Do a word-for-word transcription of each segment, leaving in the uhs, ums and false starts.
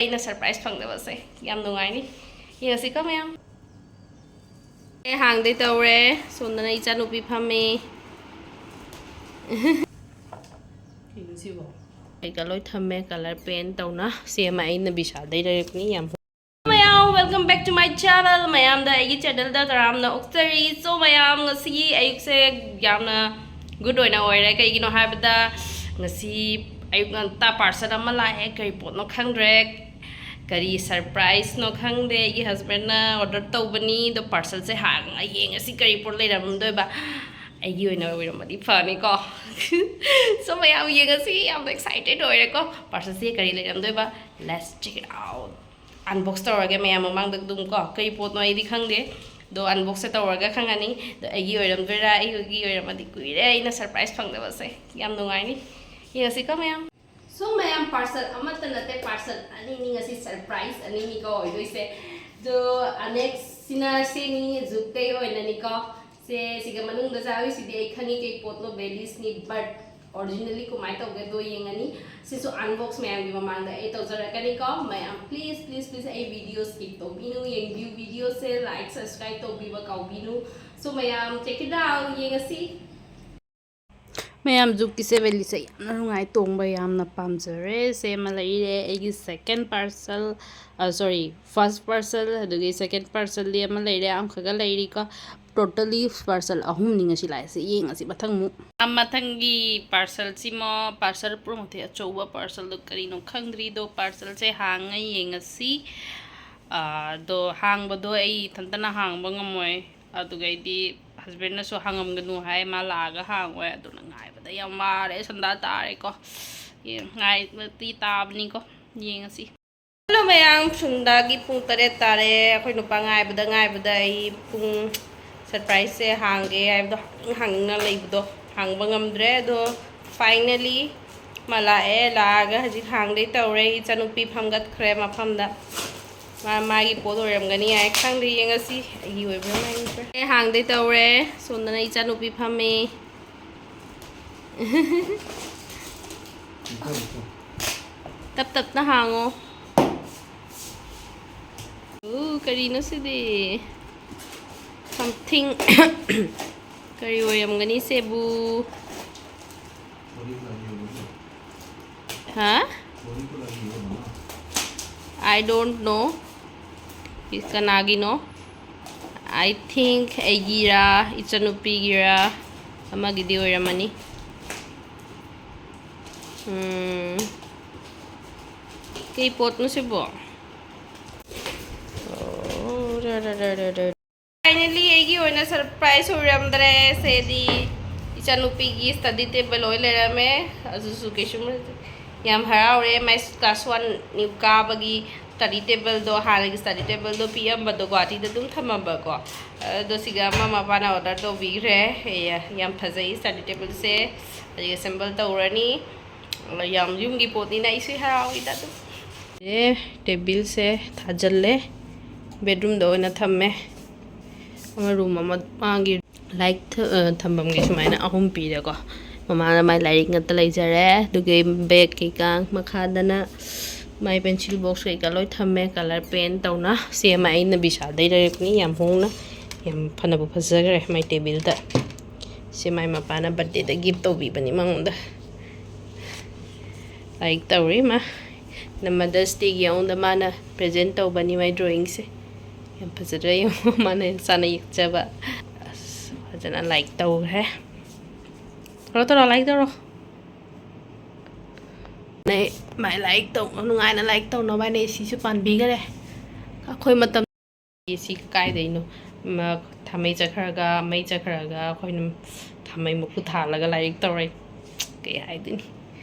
ꯑꯩꯅ ꯁꯔꯄ꯭ꯔꯥꯏꯁ ꯐꯪꯗꯕꯁꯦ ꯌꯥꯝ ꯅꯨꯡꯉꯥꯏꯅꯤ꯫ ꯌꯦꯡꯉꯁꯤꯀꯣ ꯃꯌꯥꯝ꯫ ꯑꯦ, ꯍꯥꯡꯗꯩ ꯇꯧꯔꯦ꯫ ꯁꯣꯝꯗꯅ ꯏꯆꯥꯅꯨꯄꯤ ꯐꯝꯃꯤ꯫ ꯀꯩꯅꯣ ꯁꯤꯕꯣ? ꯑꯩꯒ ꯂꯣꯏ ꯊꯝꯃꯦ, ꯀꯂꯔ ꯄꯦꯟ ꯇꯧꯅ꯫ ꯁꯤ ꯑꯃ ꯑꯩꯅ ꯕꯤꯁꯥꯜꯗꯩ ꯂꯩꯔꯛꯄꯅꯤ, ꯌꯥꯝ ꯍꯣꯡ-, ꯃꯌꯥꯝ, welcome back to my channel꯫ ꯃꯌꯥꯝꯗ ꯑꯩꯒꯤ ꯆꯦꯅꯦꯜꯗ ꯇꯔꯥꯝꯅ ꯑꯣꯛꯆꯔꯤ꯫ So ꯃꯌꯥꯝ, ꯉꯁꯤꯒꯤ ꯑꯌꯨꯛꯁꯦ ꯌꯥꯝꯅ ꯒꯨꯗ ꯑꯣꯏꯅ ꯑꯣꯏꯔꯦ꯫ ꯀꯩꯒꯤꯅꯣ ꯍꯥꯏꯕꯗ ꯉꯁꯤ ꯑꯌꯨꯛ ꯉꯟꯇꯥ ꯄꯥꯔꯁꯦꯜ ꯑꯃ ꯂꯥꯛꯑꯦ꯫ ꯀꯔꯤ ꯄꯣꯠꯅꯣ ꯈꯪꯗ꯭ꯔꯦ, ꯀꯔꯤ ꯁꯔꯄ꯭ꯔꯥꯏꯁꯅꯣ ꯈꯪꯗꯦ꯫ ꯑꯩꯒꯤ ꯍꯁꯕꯦꯟꯅ ꯑꯣꯔꯗꯔ ꯇꯧꯕꯅꯤ꯫ ꯑꯗꯣ ꯄꯥꯔꯁꯦꯜꯁꯦ ꯍꯥꯡꯉ ꯌꯦꯡꯉꯁꯤ ꯀꯔꯤ ꯄꯣꯠ ꯂꯩꯔꯝꯗꯣꯏꯕ꯫ ꯑꯩꯒꯤ ꯑꯣꯏꯅ ꯑꯣꯏꯔꯝꯃꯗꯤ ꯐꯅꯤꯀꯣ꯫ So ꯃꯌꯥꯝ ꯌꯦꯡꯉꯁꯤ, ꯌꯥꯝꯅ ꯑꯦꯛꯁꯥꯏꯇꯦꯠ ꯑꯣꯏꯔꯦꯀꯣ꯫ ꯄꯥꯔꯁꯦꯜꯁꯦ ꯀꯔꯤ ꯂꯩꯔꯝꯗꯣꯏꯕ? Let's check it out꯫ ꯑꯟꯕꯣꯛꯁ ꯇꯧꯔꯒꯦ ꯃꯌꯥꯝ ꯃꯃꯥꯡꯗ ꯑꯗꯨꯝ ꯀꯣ꯫ ꯀꯔꯤ ꯄꯣꯠꯅꯣ ꯑꯩꯗꯤ ꯈꯪꯗꯦ꯫ ꯑꯗꯣ ꯑꯟꯕꯣꯛꯁꯁꯦ ꯇꯧꯔꯒ ꯈꯪꯉꯅꯤ꯫ ꯑꯗꯣ ꯑꯩꯒꯤ ꯑꯣꯏꯔꯝꯗꯣꯏꯔꯥ? ꯑꯩꯒꯤ ꯑꯣꯏꯔꯝꯃꯗꯤ ꯀꯨꯏꯔꯦ ꯑꯩꯅ ꯁꯔꯄ꯭ꯔꯥꯏꯁ ꯐꯪꯗꯕꯁꯦ꯫ ꯌꯥꯝ ꯅꯨꯡꯉꯥꯏꯅꯤ꯫ ꯌꯦꯡꯉꯁꯤꯀꯣ ꯃꯌꯥꯝ꯫ So ꯃꯌꯥꯝ, ꯄꯥꯔꯁꯦꯜ ꯑꯃꯠꯇ ꯅꯠꯇꯦ, ꯄꯥꯔꯁꯦꯜ ꯑꯅꯤꯅꯤ ꯉꯁꯤ, ꯁꯔꯄ꯭ꯔꯥꯏꯁ ꯑꯅꯤꯅꯤꯀꯣ ꯑꯣꯏꯗꯣꯏꯁꯦ꯫ ꯑꯗꯣ ꯅꯦꯛꯁꯁꯤꯅ ꯁꯤꯅꯤ, ꯖꯨꯛꯇꯩ ꯑꯣꯏꯅꯅꯤꯀꯣ꯫ ꯁꯦ, ꯁꯤꯒ ꯃꯅꯨꯡꯗ ꯆꯥꯗꯣꯏꯁꯤꯗꯤ ꯑꯩ ꯈꯪꯉꯤ ꯀꯩ ꯄꯣꯠꯅꯣ, ꯕꯦꯂꯤꯁꯅꯤ, but originally ꯀꯃꯥꯏꯅ ꯇꯧꯒꯦꯗꯣ ꯌꯦꯡꯉꯅꯤ꯫ ꯁꯤꯁꯨ ꯑꯟꯕꯣꯛꯁ ꯃꯌꯥꯝꯒꯤ ꯃꯃꯥꯡꯗ ꯑꯩ ꯇꯧꯖꯔꯛꯀꯅꯤꯀꯣ꯫ ꯃꯌꯥꯝ please, please, please ꯑꯩ ꯚꯤꯗꯤꯑꯣ skip ꯇꯧꯕꯤꯅꯨ, ꯌꯦꯡꯕꯤꯌꯨ ꯚꯤꯗꯤꯑꯣꯁꯦ, like, subscribe ꯇꯧꯕꯤꯕ ꯀꯥꯎꯕꯤꯅꯨ꯫ So ꯃꯌꯥꯝ, check it out, ꯌꯦꯡꯉꯁꯤ꯫ ꯃꯌꯥꯝ, ꯖꯨꯛꯀꯤꯁꯦ, ꯕꯦꯂꯤꯁꯦ ꯌꯥꯝꯅ ꯅꯨꯡꯉꯥꯏ ꯇꯣꯡꯕ, ꯌꯥꯝꯅ ꯄꯥꯝꯖꯔꯦ꯫ ꯁꯦ ꯑꯃ ꯂꯩꯔꯦ, ꯑꯩꯒꯤ ꯁꯦꯀꯦꯟ ꯄꯥꯔꯁꯦꯜ, ꯁꯣꯔꯤ, ꯐꯥꯔꯁ ꯄꯥꯔꯁꯦꯜ, ꯑꯗꯨꯒꯤ ꯁꯦꯀꯦꯟ ꯄꯥꯔꯁꯦꯜꯗꯤ ꯑꯃ ꯂꯩꯔꯦ, ꯑꯃꯈꯛꯒ ꯂꯩꯔꯤꯀꯣ꯫ ꯇꯣꯇꯦꯜꯂꯤ ꯄꯥꯔꯁꯦꯜ ꯑꯍꯨꯝꯅꯤ ꯉꯁꯤ ꯂꯥꯛꯏꯁꯦ꯫ ꯌꯦꯡꯉꯁꯤ ꯃꯊꯪ ꯑꯃꯨꯛ꯫ ꯃꯊꯪꯒꯤ ꯄꯥꯔꯁꯦꯜꯁꯤꯃ, ꯄꯥꯔꯁꯦꯜ ꯄꯨꯝꯅꯃꯛꯇꯤ ꯑꯆꯧꯕ ꯄꯥꯔꯁꯦꯜꯗꯣ ꯀꯔꯤꯅꯣ ꯈꯪꯗ꯭ꯔꯤ, ꯑꯗꯣ ꯄꯥꯔꯁꯦꯜꯁꯦ ꯍꯥꯡꯉ ꯌꯦꯡꯉꯁꯤ꯫ ꯑꯥ, ꯑꯗꯣ ꯍꯥꯡꯕꯗꯣ ꯑꯩ ꯏꯊꯟꯇꯅ ꯍꯥꯡꯕ ꯉꯝꯃꯣꯏ꯫ ꯑꯗꯨꯒꯩꯗꯤ ꯍꯁꯕꯦꯟꯅꯁꯨ ꯍꯥꯡꯉꯝꯒꯅꯨ ꯍꯥꯏ, ꯃꯥ ꯂꯥꯛꯑꯒ ꯍꯥꯡꯉꯣꯏ꯫ ꯑꯗꯨꯅ ꯉꯥꯏꯕꯗ ꯌꯥꯝ ꯋꯥꯔꯦ, ꯁꯟꯗꯥ ꯇꯥꯔꯦꯀꯣ꯫ ꯌꯦꯡ-, ꯉꯥꯏꯕꯗꯤ ꯇꯥꯕꯅꯤꯀꯣ꯫ ꯌꯦꯡꯉꯁꯤ꯫ ꯍꯜꯂꯣ ꯃꯌꯥꯝ, ꯁꯨꯟꯗꯥꯒꯤ ꯄꯨꯡ ꯇꯔꯦꯠ ꯇꯥꯔꯦ꯫ ꯑꯩꯈꯣꯏ ꯅꯨꯄꯥ ꯉꯥꯏꯕꯗ ꯉꯥꯏꯕꯗ ꯑꯩ ꯄꯨꯡ, ꯁꯔꯄ꯭ꯔꯥꯏꯁꯁꯦ ꯍꯥꯡꯒꯦ ꯍꯥꯏꯕꯗꯣ ꯍꯥꯡꯅꯤꯡ ꯍꯥꯡꯅꯤꯡꯅ ꯂꯩꯕꯗꯣ ꯍꯥꯡꯕ ꯉꯝꯗ꯭ꯔꯦ꯫ ꯑꯗꯣ finally ꯃꯥ ꯂꯥꯛꯑꯦ꯫ ꯂꯥꯛꯑꯒ ꯍꯧꯖꯤꯛ ꯍꯥꯡꯗꯩ ꯇꯧꯔꯦ꯫ ꯏꯆꯥꯅꯨꯄꯤ ꯐꯝꯒꯠꯈ꯭ꯔꯦ ꯃꯐꯝꯗ꯫ ꯃꯥ ꯃꯥꯒꯤ ꯄꯣꯠ ꯑꯣꯏꯔꯝꯒꯅꯤ ꯍꯥꯏ, ꯈꯪꯗꯦ, ꯌꯦꯡꯉꯁꯤ ꯑꯩꯒꯤ ꯑꯣꯏꯕ꯭ꯔꯥ ꯃꯥꯒꯤ ꯑꯣꯏꯕ꯭ꯔꯥ꯫ ꯑꯦ, ꯍꯥꯡꯗꯩ ꯇꯧꯔꯦ꯫ ꯁꯣꯝꯗꯅ ꯏꯆꯥꯅꯨꯄꯤ ꯐꯝꯃꯤ꯫ ꯇꯞ ꯇꯞꯅ ꯍꯥꯡꯉꯣ꯫ ꯎ, ꯀꯔꯤꯅꯣ ꯁꯤꯗꯤ? Something. ꯀꯔꯤ ꯑꯣꯏꯔꯝꯒꯅꯤ ꯁꯤꯕꯨ? ꯍꯥ? I don't know. ꯀꯅꯥꯒꯤꯅꯣ? I think ꯑꯩꯒꯤꯔꯥ, ꯏꯆꯟꯅꯨꯄꯤꯒꯤꯔꯥ, ꯑꯃꯒꯤꯗꯤ ꯑꯣꯏꯔꯝꯃꯅꯤ꯫ ꯎꯝ, ꯀꯩ ꯄꯣꯠꯅꯣ ꯁꯤꯕꯣ? ꯑꯣ, ꯔ, ꯔ, ꯔ, ꯔ, ꯔ꯫ Finally, ꯑꯩꯒꯤ ꯑꯣꯏꯅ surprise ꯑꯣꯏꯔꯝꯗ꯭ꯔꯦ꯫ ꯁꯦꯗꯤ ꯏꯆꯥꯅꯨꯄꯤꯒꯤ study table ꯑꯣꯏ ꯂꯩꯔꯝꯃꯦ꯫ ꯑꯗꯨꯁꯨ ꯀꯩꯁꯨꯝ ꯌꯥꯝ ꯍꯔꯥꯎꯔꯦ꯫ My class one new ꯀꯥꯕꯒꯤ study tableꯗꯣ, ꯍꯥꯟꯅꯒꯤ study tableꯗꯣ ꯄꯤꯛꯑꯝꯕꯗꯣ ꯒꯨꯍꯥꯇꯤꯗ ꯑꯗꯨꯝ ꯊꯝꯃꯝꯕꯀꯣ꯫ ꯑꯗꯣ ꯁꯤꯒ ꯑꯃ ꯃꯄꯥꯅ order ꯇꯧꯕꯤꯈ꯭ꯔꯦ꯫ ꯑꯦ, ꯌꯥꯝ ꯐꯖꯩ study tableꯁꯦ꯫ ꯑꯗꯒꯤ assemble ꯇꯧꯔꯅꯤ꯫ ꯌꯥꯝ ꯌꯨꯝꯒꯤ ꯄꯣꯠꯅꯤꯅ ꯑꯩꯁꯨ ꯍꯔꯥꯎꯏꯗ ꯑꯗꯨꯝ꯫ ꯑꯦ, tableꯁꯦ ꯊꯥꯖꯤꯜꯂꯦ꯫ Bedroomꯗ ꯑꯣꯏꯅ ꯊꯝꯃꯦ꯫ ꯑꯃ room ꯑꯃ ꯃꯥꯒꯤ ꯂꯥꯏꯔꯤꯛ ꯊ-, ꯑ, ꯊꯝꯐꯝꯒꯤ ꯁꯨꯃꯥꯏꯅ ꯑꯍꯨꯝ ꯄꯤꯔꯦꯀꯣ꯫ ꯃꯃꯥꯅ ꯃꯥꯏ ꯂꯥꯏꯔꯤꯛ ꯉꯥꯛꯇ ꯂꯩꯖꯔꯦ꯫ ꯑꯗꯨꯒꯤ bag ꯀꯩꯀꯥ ꯃꯈꯥꯗꯅ ꯃꯥꯏ pencil box ꯀꯩꯀꯥ ꯂꯣꯏ ꯊꯝꯃꯦ, color pen ꯇꯧꯅ꯫ ꯁꯤ ꯑꯃ ꯑꯩꯅ ꯕꯤꯁꯥꯜꯗꯩ ꯂꯩꯔꯛꯄꯅꯤ, ꯌꯥꯝ ꯍꯣꯡꯅ꯫ ꯌꯥꯝ ꯐꯅꯕꯨ ꯐꯖꯈ꯭ꯔꯦ ꯃꯥꯏ tableꯗ꯫ ꯁꯤ ꯃꯥꯏ ꯃꯄꯥꯅ birthdayꯗ gift ꯇꯧꯕꯤꯕꯅꯤ ꯃꯉꯣꯟꯗ꯫ ꯂꯥꯏꯔꯤꯛ ꯇꯧꯔꯤ ꯃꯥ꯫ ꯅ Mother's Dayꯒꯤ ꯑꯃꯨꯛꯗ ꯃꯥꯅ present ꯇꯧꯕꯅꯤ ꯃꯥꯏ drawingꯁꯦ꯫ ꯌꯥꯝ ꯐꯖꯗ꯭ꯔꯥ ꯌꯦꯡꯉꯣ, ꯃꯥꯅ ꯆꯥꯅ ꯌꯦꯛꯆꯕ꯫ ꯑꯁ, ꯐꯖꯅ ꯂꯥꯏꯔꯤꯛ ꯇꯧꯈ꯭ꯔꯦ꯫ ꯇꯧꯔꯣ, ꯇꯧꯔꯣ, ꯂꯥꯏꯔꯤꯛ ꯇꯧꯔꯣ꯫ ꯅꯦ, ꯃꯥꯏ ꯂꯥꯏꯔꯤꯛ ꯇꯧ-, ꯅꯨꯡꯉꯥꯏꯅ ꯂꯥꯏꯔꯤꯛ ꯇꯧꯅꯕ ꯍꯥꯏꯅ ꯑꯦ ꯁꯤꯁꯨ ꯄꯥꯟꯕꯤꯈꯔꯦ꯫ ꯑꯩꯈꯣꯏ ꯃꯇꯝ ꯑꯦ ꯁꯤ ꯀꯥꯏꯗꯩꯅꯣ? ꯃ-, ꯊꯥꯃꯩ ꯆꯠꯈ꯭ꯔꯒ, ꯃꯩ ꯆꯠꯈ꯭ꯔꯒ ꯑꯩꯈꯣꯏꯅ ꯊꯥꯃꯩ ꯃꯈꯨ ꯊꯥꯜꯂꯒ ꯂꯥꯏꯔꯤꯛ ꯇꯧꯔꯦ꯫ ꯀꯩ ꯍꯥꯏꯗꯣꯏꯅꯤ?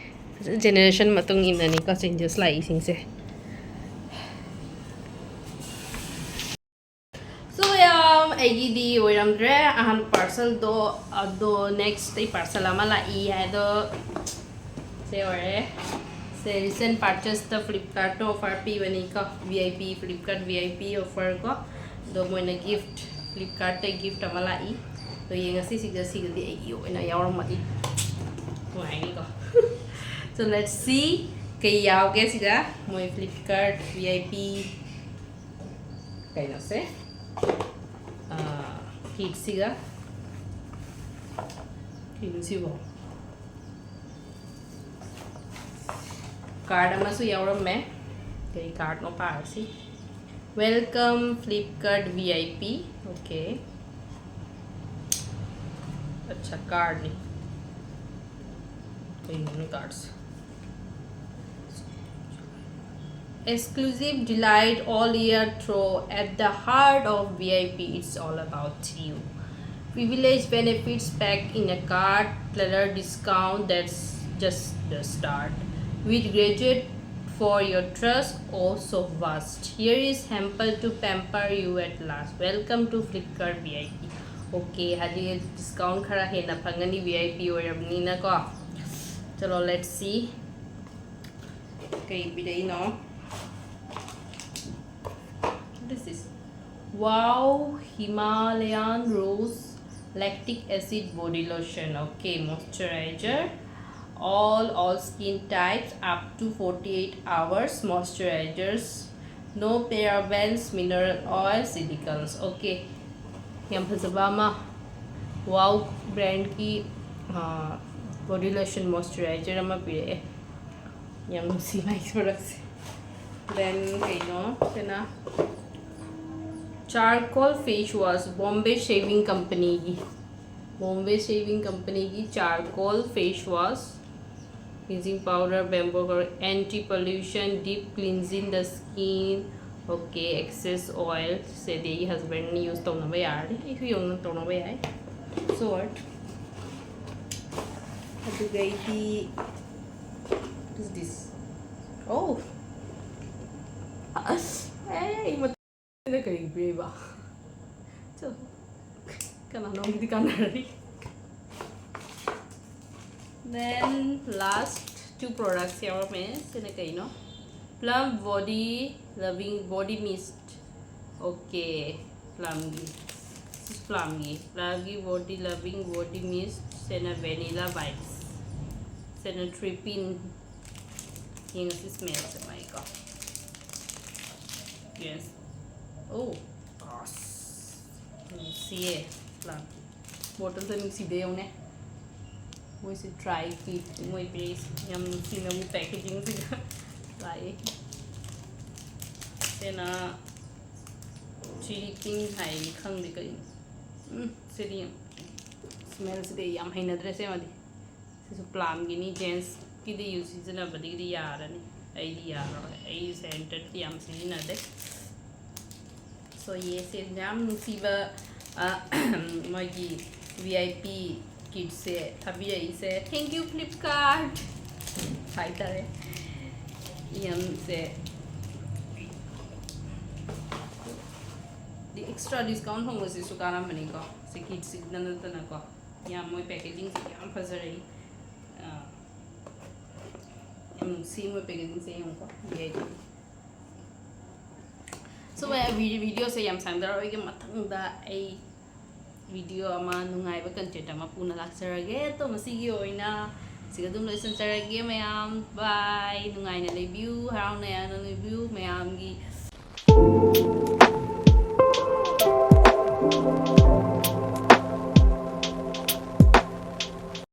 ꯐꯖꯅ generation ꯃꯇꯨꯡ ꯏꯟꯅꯅꯤꯀꯣ changes ꯂꯥꯛꯏꯁꯤꯡꯁꯦ꯫ So, ꯌꯥꯝ, ꯑꯩꯒꯤꯗꯤ ꯑꯣꯏꯔꯝꯗ꯭ꯔꯦ ꯑꯍꯥꯟꯕ parcelꯗꯣ, ꯑꯗꯣ next ꯑꯩ parcel ꯑꯃ ꯂꯥꯛꯏ ꯍꯥꯏꯗꯣ ꯁꯦ ꯑꯣꯏꯔꯦ꯫ ꯁꯦ recent purchaseꯇ Flipkartꯇ offer ꯄꯤꯕꯅꯤꯀꯣ, V I P, Flipkart V I P offer ꯀꯣ꯫ ꯑꯗꯣ ꯃꯣꯏꯅ gift, Flipkartꯇ gift ꯑꯃ ꯂꯥꯛꯏ꯫ ꯑꯗꯣ ꯌꯦꯡꯉꯁꯤ ꯁꯤꯒ, ꯁꯤꯒꯗꯤ ꯑꯩꯒꯤ ꯑꯣꯏꯅ ꯌꯥꯎꯔꯝꯃꯗꯤ ꯅꯨꯡꯉꯥꯏꯅꯤꯀꯣ꯫ So let's see ꯀꯩ ꯌꯥꯎꯒꯦ ꯁꯤꯗ꯫ ꯃꯣꯏ Flipkart V I P ꯀꯩꯅꯣꯁꯦ, ꯐꯤꯠꯁꯤꯒ ꯀꯩꯅꯣꯁꯤꯕꯣ, ꯀꯥꯔꯠ ꯑꯃꯁꯨ ꯌꯥꯎꯔꯝꯃꯦ꯫ ꯀꯩ ꯀꯥꯔꯠꯅꯣ Parsi. Welcome Flipkart V I P. Okay. अच्छा, कार्ड नहीं, कहीं नहीं cards. Exclusive delight all year through at the heart of V I P. It's all about you. Privilege benefits packed in a card, clear discount, that's just the start. With graduate for your trust, oh so vast. Here is hamper to pamper you at last. Welcome to Flipkart V I P. Okay, ꯍꯥꯏꯗꯤ discount ꯈꯔ ꯍꯦꯟꯅ ꯐꯪꯒꯅꯤ, V I P ꯑꯣꯏꯔꯕꯅꯤꯅꯀꯣ꯫ ꯆꯂꯣ, let's see. ꯀꯩ ꯄꯤꯔꯛꯏꯅꯣ? This is wow, Himalayan Rose Lactic Acid Body Lotion. Okay, moisturizer. All, all skin types up to forty-eight hours moisturizers. No parabens, mineral oil, silicones. Okay. ꯌꯥꯝ ꯐꯖꯕ ꯑꯃ, wow brand ꯀꯤ body lotion moisturizer ꯑꯃ ꯄꯤꯔꯛꯑꯦ꯫ ꯌꯥꯝ ꯅꯨꯡꯁꯤ ꯃꯥꯒꯤ product ꯁꯦ꯫ Then ꯀꯩꯅꯣ ꯁꯤꯅ charcoal face wash, Bombay Shaving Company ꯒꯤ, Bombay Shaving Company ꯒꯤ charcoal face wash, cleansing powder, bamboo, anti pollution, deep cleansing the skin. Okay, excess oil ꯁꯤꯗꯤ ꯑꯩꯒꯤ husband ꯅ use ꯇꯧꯅꯕ ꯌꯥꯔꯅꯤ, ꯑꯩꯁꯨ ꯌꯧꯅ ꯇꯧꯅꯕ ꯌꯥꯏ꯫ So what? ꯑꯗꯨꯒꯩꯗꯤ, what is this? Oh, ꯑꯁ, ꯑꯦ, ꯑꯩ ꯃꯊꯪꯗ ꯀꯔꯤ ꯄꯤꯔꯤꯕ? ꯆꯠꯂꯣ꯫ ꯀꯅꯥꯅꯣꯝꯒꯤꯗꯤ ꯀꯥꯟꯅꯔꯅꯤ꯫ Then last two products ꯌꯥꯎꯔꯝꯃꯦ꯫ ꯁꯤꯅ ꯀꯩꯅꯣ? Plum Body Loving Body Mist. Okay, Plum ꯒꯤ꯫ ꯁꯤ Plum ꯒꯤ꯫ Plum ꯒꯤ Body Loving Body Mist꯫ ꯁꯤꯅ Vanilla Vibes꯫ ꯁꯤꯅ Trippin꯫ ꯌꯦꯡꯉꯁꯤ smell ꯁꯦ ꯃꯥꯒꯤꯀꯣ꯫ Yes. ꯑꯣ, ꯑꯁ, ꯅꯨꯡꯁꯤꯌꯦ꯫ ꯄ꯭ꯂꯥꯟ ꯕꯣꯇꯜꯁꯦ ꯅꯨꯡꯁꯤꯗꯦ ꯌꯦꯡꯉꯨꯅꯦ꯫ ꯃꯣꯏꯁꯦ ꯗ꯭ꯔꯥꯏ ꯀꯤꯠ ꯃꯣꯏ ꯄꯤꯔꯛꯏꯁꯦ ꯌꯥꯝ ꯅꯨꯡꯁꯤꯅꯕ ꯄꯦꯀꯦꯖꯤꯡꯁꯤꯒ ꯂꯥꯛꯑꯦ꯫ ꯁꯤꯅ ꯆꯤꯔꯤ ꯄꯤꯡ ꯍꯥꯏꯅꯤ, ꯈꯪꯗꯦ ꯀꯔꯤꯅꯣ꯫ ꯎꯝ, ꯁꯤꯗꯤ ꯁ꯭ꯃꯦꯜꯁꯤꯗꯤ ꯑꯩ ꯌꯥꯝ ꯍꯩꯅꯗ꯭ꯔꯦ ꯑꯁꯦꯡꯕꯗꯤ꯫ ꯁꯤꯁꯨ ꯄ꯭ꯂꯥꯝꯒꯤꯅꯤ, ꯖꯦꯟꯁꯀꯤꯗꯤ ꯌꯨ ꯁꯤꯖꯤꯟꯅꯕꯗꯒꯤꯗꯤ ꯌꯥꯔꯅꯤ꯫ ꯑꯩꯗꯤ ꯌꯥꯔꯔꯣꯏ, ꯑꯩ ꯁꯦꯟꯇꯦꯠꯇꯤ ꯌꯥꯝ ꯁꯤꯖꯤꯟꯅꯗꯦ꯫ ꯁꯣ ꯌꯦꯁꯦ ꯌꯥꯝ ꯅꯨꯡꯁꯤꯕ, ꯑ, ꯃꯣꯏꯒꯤ ꯚꯤ ꯑꯥꯏ ꯄꯤ ꯀꯤꯠꯁꯦ ꯊꯥꯕꯤꯔꯛꯏꯁꯦ, thank you Flipkart ꯍꯥꯏꯇꯥꯔꯦ꯫ ꯌꯥꯝꯁꯦ ꯑꯦꯛꯁꯇ꯭ꯔꯥ ꯗꯤꯁꯀꯥꯎꯟ ꯐꯪꯕꯁꯤꯁꯨ ꯀꯥꯟꯅꯕꯅꯤꯀꯣ, ꯁꯤ ꯀꯤꯠꯁꯤꯗ ꯅꯠꯇꯅꯀꯣ꯫ ꯌꯥꯝ ꯃꯣꯏ ꯄꯦꯀꯦꯖꯤꯡꯁꯦ ꯌꯥꯝ ꯐꯖꯔꯛꯏ꯫ ꯑ, ꯌꯥꯝ ꯅꯨꯡꯁꯤ ꯃꯣꯏ ꯄꯦꯀꯦꯖꯤꯡꯁꯦ ꯌꯦꯡꯉꯨꯀꯣ꯫ ꯌꯦ꯫ ꯁꯣ ꯚꯤꯗꯤꯑꯣꯁꯦ ꯌꯥꯝ ꯁꯥꯡꯗꯔꯛꯑꯣꯏꯒꯦ, ꯃꯊꯪꯗ ꯑꯩ ꯚꯤꯗꯤꯑꯣ ꯑꯃ ꯅꯨꯡꯉꯥꯏꯕ ꯀꯟꯇꯦꯟꯠ ꯑꯃ ꯄꯨꯅ ꯂꯥꯛꯆꯔꯒꯦ꯫ ꯑꯗꯣ ꯉꯁꯤꯒꯤ ꯑꯣꯏꯅ ꯁꯤꯒ ꯑꯗꯨꯝ ꯂꯣꯏꯁꯤꯟꯖꯔꯒꯦ ꯃꯌꯥꯝ꯫ ꯕꯥꯏ꯫ ꯅꯨꯡꯉꯥꯏꯅ ꯂꯩꯕꯤꯌꯨ, ꯍꯔꯥꯎꯅ ꯌꯥꯅ ꯂꯩꯕꯤꯌꯨ ꯃꯌꯥꯝꯒꯤ꯫